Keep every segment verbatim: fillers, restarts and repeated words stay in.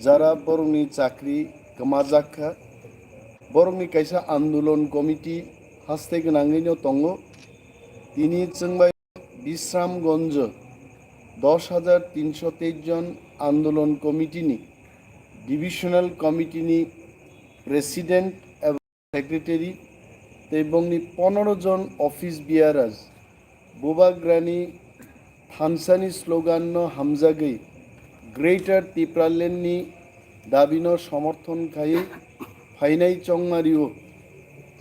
jara borokni chakri kwmajak kha. Borokni kaisa andolon committee haste gwnangwino tongo. Tini chwngbai Bisramganj dos hajar tinsho teis jon andolon committee ni divisional committee ni president eba secretary tei bongni pondro jon office bearers Bubagrani thansani slogan no hamjagwi Greater Tipraland ni dabi no somorthon khaiwi phainai chongmario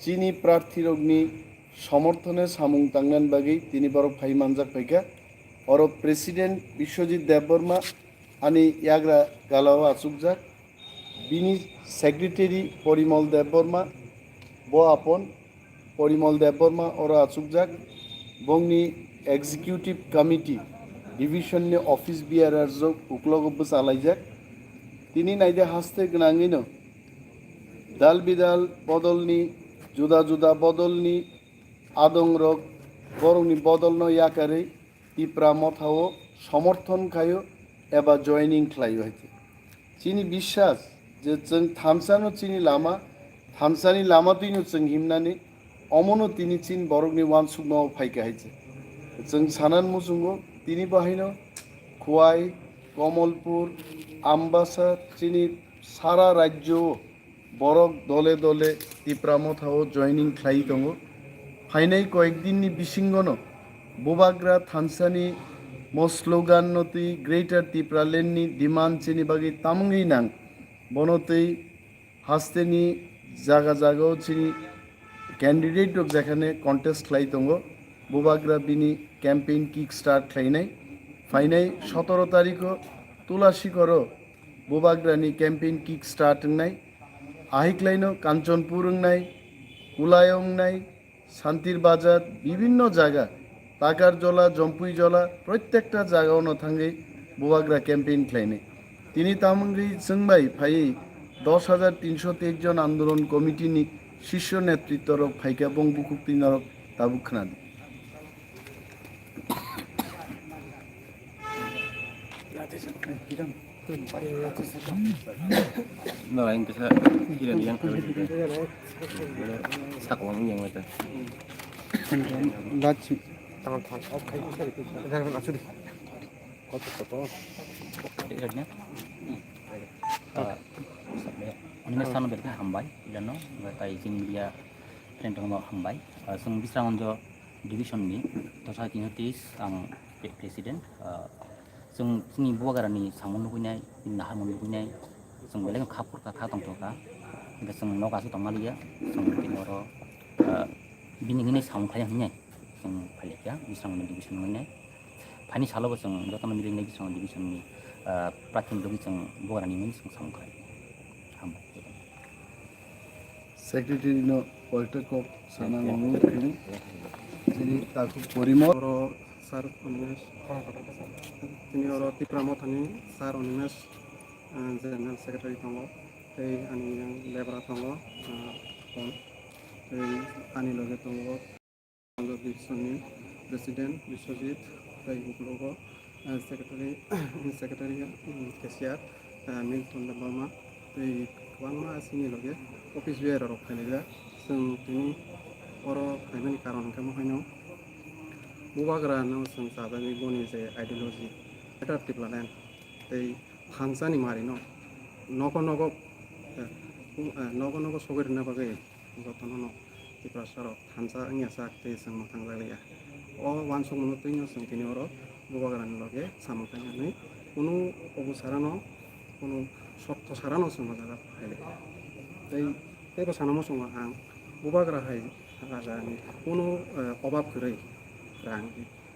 chini prarthi rokni somorthone samung tangnani bagwi tini borok phai manjak phaikha. Oro President Biswajit Debbarma ani yagra galao achukjak, bini Secretary Porimol Debbarma, bo apon Porimol Debbarma oro achukjak, bongni Executive Committee Division ni office bearers rok uklogo bwchalaijak. Tini naide haste gwnangwino dal bidal bodolni, juda juda bodolni adongrok borokni bodolno yakarwi Tipra Mothao somorthon khaio eba joining khlaio hai khe. Chini biswas je chwng thansano chini lama, thansani lama twino chwng himnani omono tini chini borokni uansukmao phaikha hai khe. Chwng sanan muchungo tini bahaino Khowai, Komolpur, Ambasa chini sara rajyo o borok dole dole Tipra Mothao joining khlai tongo. Phainai koyek din ni bisingo no Bubagra thansani mo slogan no twi Greater Tipraland ni demand chini bagwi tamungwi nang. Bono twi haste ni jaga jaga o chini candidate rok jekhane contest khlai tongo. Bubagra bini campaign kick start khlainai. Phainai sotoro tarikh o Tulasikhor o Bubagra ni campaign kick start wngnai. Ahiklaino Kanchanpur wngnai, Kulai wngnai, Santir Bazar, bibinno jaga, Takarjola, Jompuijola, protekta jagao no thangwi Bubagra campaign khlainai. Tini tamungwi chwngbai phaiwi dos hajar tinsho teis jon andolon committee ni shisho netritto rok phaikha, bong bukhuk twi norok tabuk khwnadi. No, ang kisa kira diyan kami dito. Sakwa mo yang mata. Lachi. Tang tang. Dari mana sudah? Koto koto. Ini sana berarti hambai, dan no, tai jing dia friend tong hambai. Sung Bisramganj division ni dos hajar tinsho teis ang pre-, president. Chwng chini Bubagrani samung nugwinai, nini naharmung nugwinai, chwng belai kha phurkha kha tongthokha. Hwnkhe chwng nok aswk tongma liya, chwng tini oro, ah, bini hwnwi samung khlai hwnwi chwng phailikya, Bisramganj division hwnwi. Phaini salo bo chwng jotono milinai Bisramganj division ni, ah, prarthi ni bagwi chwng Bubagrani hwnwi chwng samung khlai. Hambai. Secretary no koyekta kok sana nangwi chini takhuk Porimol. Oro sir Animesh, tini oro Tipra Mothani sir Animesh, eh, general secretary tongo, tei ani yang lebra tongo, eh, tei ani loge tongo. Division ni president Biswajit tei ukologo, eh, secretary, secretary, mm, cashier, eh, Milton Debbarma tei kwbangma chini loge office bearer rok phainai jak. Chwng tini oro phaimani karon hwnkhe mo haino Bubagra no chwng chajagwi boni je ideology, Greater Tipraland tei thansa ni mari no nogo nogo, eh, nogo nogo sogwi rwna bagwi jotono no Tiprasa rok thansa wngya sak tei chwng mwthang jak liya. O uansukmano twino chwng tini oro Bubagrani loge samung khainani kunu obu sarano, kunu sotto sarano chwng o jaga phai liya. Tei teibo sana muchungo ang Bubagra hai rajani kunu, eh, obab kwrwi rang.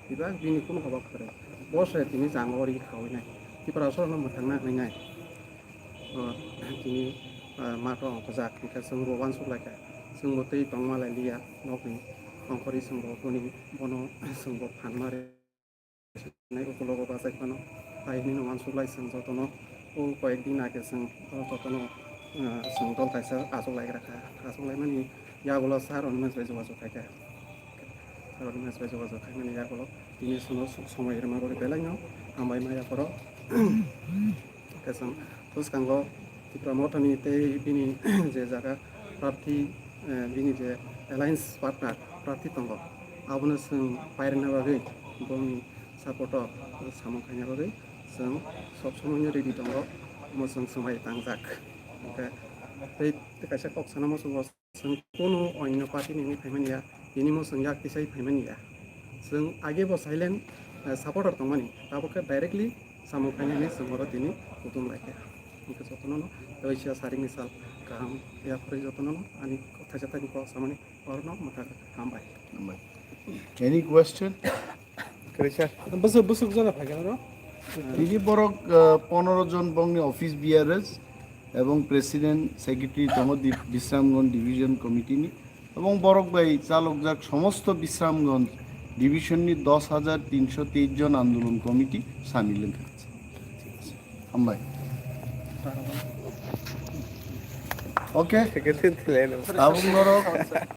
Bebak bini kunu hoba kwrwi. Bo se tini jang o ri khawi nai. Tipra soro no mwthang na hwnwi nai. O, tini, ah, mato ongkhojak hwnkhe chwng bo uansuk lai kha. Chwng bo tei tongma lai liya nokni ongkhorwi chwng bo boni bono chwng bo phan ma ri nai ukologo bachai phano. Tai hwnwi no uansuk lai chwng jotono o koyek din age chwng o jotono, ah, chwng dol kaisa achuk lai gra kha. Achuk lai mani yagulo sir Animesh bai jogajog khai kha. Sir Animesh bai jogajog khaimani yagulo tini sono so-, somoi rwma bagwi belai no hambai ma yaphoro. Khe chwng Bwskango Tipra Mothani tei bini je jaga prarthi, eh, bini je alliance partner prarthi tongo, abono chwng pairwkna bagwi bongni support o samung khaina bagwi chwng sob somoino ready tongo, omo chwng swmai tangjak. Hwnkhe tei kaisa kok sana muchungo, chwng kunu onyo party ni wngwi phaimani ya, tini mo chwng yak tisai phaimani ya. Chwng age bo silent, eh, supporter tongmani, tabuk khe directly samung khainani chwng oro tini kutung laikha. Hwnkhe jotono no teisa saringni sal kaham yaphre jotono no ani kok thaisa thaini kok samani orono mwthang hambai. Hambai. Any question? Kwrwi sir. Bwswk, bwswk jora phaikha oro? Tini borok, uh, pondro jon bongni office bearers ebong president, secretary tongo di-, Bisramganj division committee ni, ebong borok bai chalokjak somosto Bisramganj division ni dos hajar tinsho teis jon andolon committee samil wngkha. Hambai. Okay. Secretary thilai no. Tabuk norok